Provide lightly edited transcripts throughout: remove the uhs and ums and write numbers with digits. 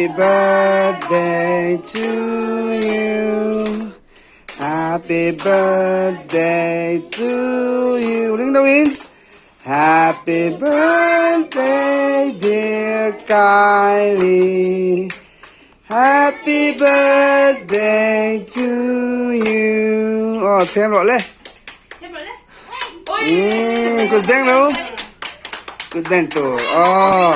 Happy birthday to you. Happy birthday to you. Ring daw in. Happy birthday dear Kylie. Happy birthday to you. Oh, xem rồi le. Kut beng lo. Kut beng tu. Oh.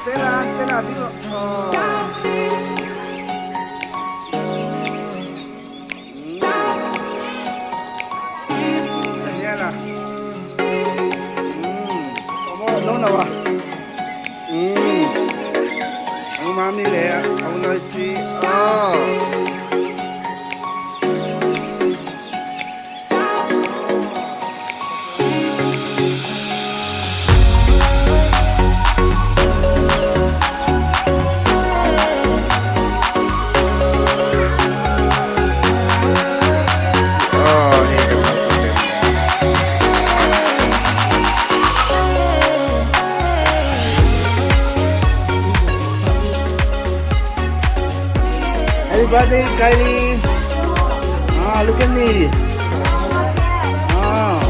Stella, Stella, ding rawh. Aw. Daniela. Aw no no a. Ang mami le ang noi si. Aw. Happy birthday, Kylie! Ah, look at me. Ah.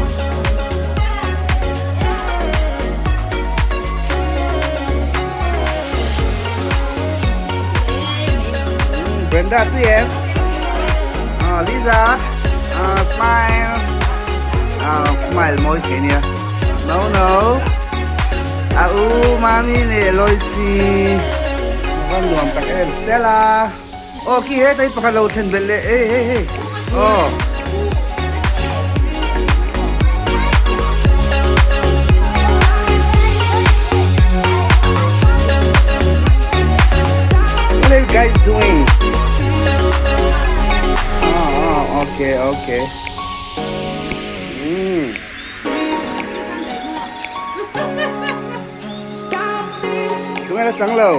Brenda, tu em. Ah, Lisa. Ah, smile. Ah, smile mawi thei nia. No, no. A u, mami leh Loisi. Van nuam tak em. Stella. Aw khi he tai pakhat lo thlen belh leh hei hei hei aw. What are you guys doing? Oh, oh, okay, okay. Tunge la chang lo.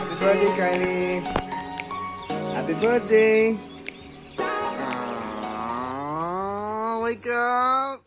Happy birthday, Kylie. Happy birthday. Aww, wake up.